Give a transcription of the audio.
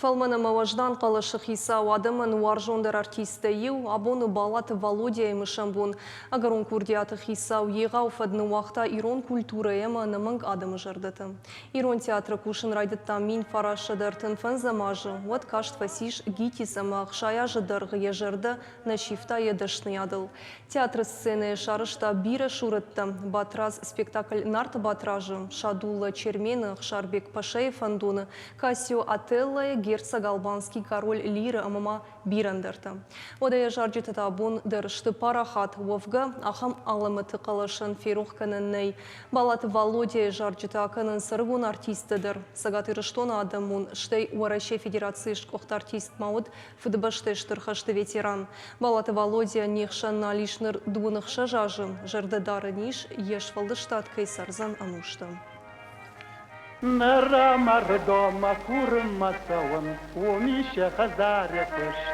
Фӕлмӕн ӕмӕ уӕздан хъӕлӕсы хицау адӕмӕн уарзондӕр артисттӕй иу, абоны Балаты Валодяйы мысӕн бон. Ӕгӕрон курдиаты хицау егъау фӕд ныууагъта ирон культурӕйы ӕмӕ ӕнӕмӕнг адӕмы зӕрдӕты. Ирон театры кусын райдыдта 1935 азы, уӕд каст фӕцис ГИТИС ӕмӕ 60 азы дӕргъы йӕ зӕрдӕ нӕ сивта йӕ дӕсныйадыл. Театры сценӕйы сарӕзта бирӕ сурӕттӕ. Батрадз спектакль Нарты Батразы, Садуллӕ Чермены, Ӕхсарбег Пашӕйы фӕндоны, Кассио Отеллойы, герцог Албанский король Лиры ӕмӕ ма бирӕ ӕндӕртӕ. Уӕдӕ йӕ зарджытӕ та абон дӕр сты парахат. Уӕвгӕ, ахӕм алӕмӕты хъӕлӕсӕн ферох кӕнӕн нӕй. Балаты Валодяйы зарджытӕ акӕнынц ӕрыгон артисттӕ дӕр. Цӕгат Ирыстоны адӕмон, стӕй Уӕрӕсейы Федерацийы сгуыхт артист ма уыд Фыдыбӕстӕйы Стыр хӕсты ветеран Балаты Валодя не хсӕн нал ис ныр 26 азы, зӕрдӕ дарӕн ис, йе сфӕлдыстад кӕй цӕрдзӕн ӕнустӕм. Ныр ӕмӕ рдоммӕ курынмӕ цӕуын, уым ис йӕ хӕдзары куыст.